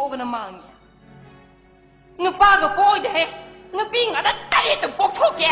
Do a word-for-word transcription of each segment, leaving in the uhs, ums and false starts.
ꯄꯣꯛꯅ ꯃꯥꯡꯉꯤ꯫ ꯅꯨꯄꯥꯒ ꯄꯣꯛꯑꯣꯏꯗꯦꯍꯦ꯫ ꯅꯨꯄꯤ ꯉꯥꯛꯇ ꯇꯔꯦꯠꯇ ꯄꯣꯛꯊꯣꯛꯀꯦ꯫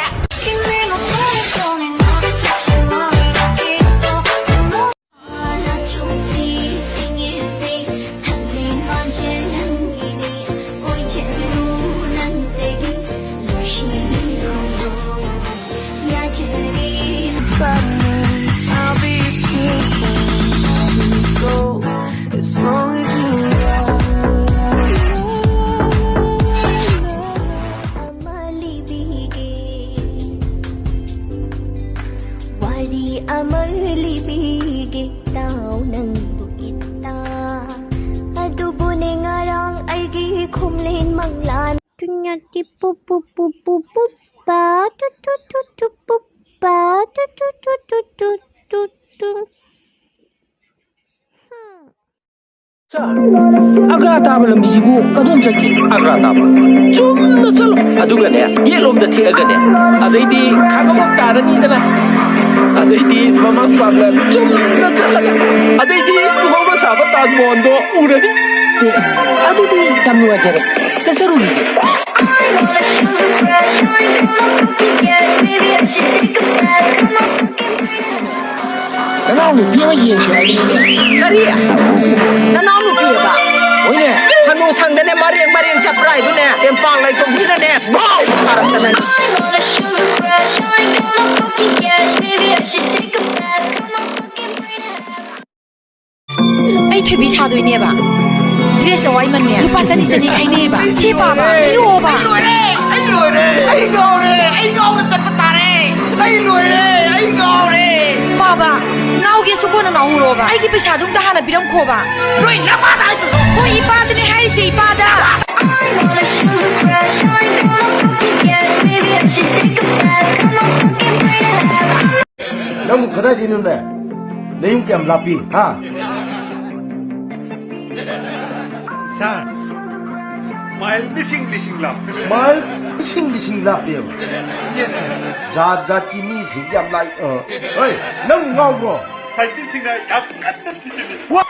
ꯑꯃ ꯂꯤꯕꯤꯒꯦ, ꯋꯥꯔꯤ ꯑꯃ ꯂꯤꯕꯤꯒꯦ, ꯇꯥꯎ ꯅꯪꯕꯨ ꯏꯇꯥ꯫ ꯑꯗꯨꯕꯨꯅꯦ ꯉꯔꯥꯡ ꯑꯩꯒꯤ ꯈꯣꯝꯂꯦꯟ ꯃꯪꯂꯥꯟ꯫ ꯇꯨꯅꯇꯤ ꯄꯨ ꯄꯨ ꯄꯨ ꯄꯨ ꯄꯨ ꯄꯥ ꯇꯨ ꯇꯨ ꯇꯨ ꯇꯨ ꯄꯨ ꯄꯥ ꯇꯨ ꯇꯨ ꯇꯨ ꯇꯨ ꯇꯨ ꯇꯨ ꯇꯨ꯫ ꯍꯝ꯫ ꯁꯥꯔ, ꯑꯒ꯭ꯔꯥ ꯇꯥꯕ ꯂꯝꯕꯤꯁꯤꯕꯨ ꯀꯗꯣꯝ ꯆꯠꯀꯦ? ꯑꯒ꯭ꯔꯥ ꯇꯥꯕ ꯆꯨꯝꯅ ꯆꯠꯂꯣ꯫ ꯑꯗꯨꯒꯅꯦ, ꯌꯦꯠꯂꯣꯝꯗ ꯊꯦꯛꯑꯒꯅꯦ, ꯑꯗꯩꯗꯤ ꯈꯥꯡꯉꯕꯣꯛ ꯇꯥꯔꯅꯤꯗꯅ, ꯑꯗꯩꯗꯤ ꯃꯃꯥꯡ ꯄꯥꯡꯅ ꯆꯨꯝꯅ ꯆꯠꯂꯒ, ꯑꯗꯩꯗꯤ ꯂꯨꯍꯣꯡꯕ ꯁꯥꯕ ꯇꯥꯖ ꯃꯣꯍꯟꯗꯣ ꯎꯔꯅꯤ꯫ ꯑꯦ, ꯑꯗꯨꯗꯤ ꯌꯥꯝ ꯅꯨꯡꯉꯥꯏꯖꯔꯦ꯫ ꯆꯠꯆꯔꯨꯈꯤꯒꯦ꯫ ꯅꯅꯥꯎ ꯅꯨꯄꯤ ꯑꯃ ꯌꯦꯡꯁꯤ ꯍꯥꯏꯔꯤꯁꯦ꯫ ꯀꯔꯤ? ꯅꯅꯥꯎ ꯅꯨꯄꯤꯑꯕ? ꯍꯣꯏꯅꯦ꯫ ꯍꯅꯨ ꯊꯪꯗꯅꯦ ꯃꯔꯦꯡ ꯃꯔꯦꯡ ꯆꯠꯄ꯭ꯔꯥ ꯍꯥꯏꯕꯨꯅꯦ, ꯇꯦꯝꯄꯥꯛ ꯂꯩꯈꯣꯝꯁꯤꯅꯅꯦ ꯚꯥꯎ ꯐꯥꯔꯛꯇꯅꯅꯦ꯫ ꯑꯩ ꯊꯣꯏꯕꯤ ꯁꯥꯗꯣꯏꯅꯦꯕ꯫ ꯗ꯭ꯔꯦꯁ ꯑꯋꯥꯏꯃꯟꯅꯦ ꯂꯨꯄꯥ ꯆꯅꯤ ꯆꯅꯤ ꯈꯥꯏꯅꯩꯕ꯫ ꯁꯤ ꯄꯥꯕ, ꯄꯤꯔꯛꯑꯣꯕ꯫ ꯑꯩ ꯂꯣꯏꯔꯦ, ꯑꯩ ꯂꯣꯏꯔꯦ, ꯑꯩ ꯉꯥꯎꯔꯦ, ꯑꯩ ꯉꯥꯎꯔ ꯆꯠꯄ ꯇꯥꯔꯦ꯫ ꯑꯩ ꯂꯣꯏꯔꯦ, ꯑꯩ ꯉꯥꯎꯔꯦ꯫ ꯄꯥꯕ, ꯉꯥꯎꯒꯦꯁꯨ ꯀꯣꯟꯅ ꯉꯥꯎꯍꯧꯔꯣꯕ꯫ ꯑꯩꯒꯤ ꯄꯩꯁꯥꯗꯨ ꯑꯝꯇ ꯍꯥꯟꯅ ꯄꯤꯔꯝꯈꯣꯕ꯫ ꯅꯣꯏ ꯅꯄꯥꯗ ꯍꯥꯏꯗ꯭ꯔꯣ? ꯍꯣꯏ, ꯏꯄꯥꯗꯅꯦ ꯍꯥꯏꯔꯤꯁꯦ, ꯏꯄꯥꯗ꯫ ꯅꯪꯕꯨ ꯀꯗꯥꯏꯗꯩꯅꯣꯅꯦ? ꯅꯌꯨꯝ ꯀꯌꯥꯝ ꯂꯥꯞꯄꯤ? ꯍꯥ? ꯁꯥꯔ, ꯃꯥꯏꯜ ꯂꯤꯁꯤꯡ ꯂꯤꯁꯤꯡ ꯂꯥꯞꯄꯤ꯫ ꯃꯥꯏꯜ ꯂꯤꯁꯤꯡ ꯂꯤꯁꯤꯡ ꯂꯥꯞꯄꯦꯕ꯫ ꯖꯥꯠ ꯖꯥꯠꯀꯤ ꯃꯤꯁꯤꯡ ꯌꯥꯝ ꯂꯥꯛꯏ꯫ ꯑ, ꯍꯣꯏ, ꯅꯪ ꯉꯥꯎꯕ꯭ꯔꯣ? ꯁꯥꯏꯟꯇꯤꯁꯁꯤꯡꯅ ꯌꯥꯝ ꯀꯟꯅ ꯊꯤꯖꯤꯜꯂꯤ꯫ ꯋꯥ!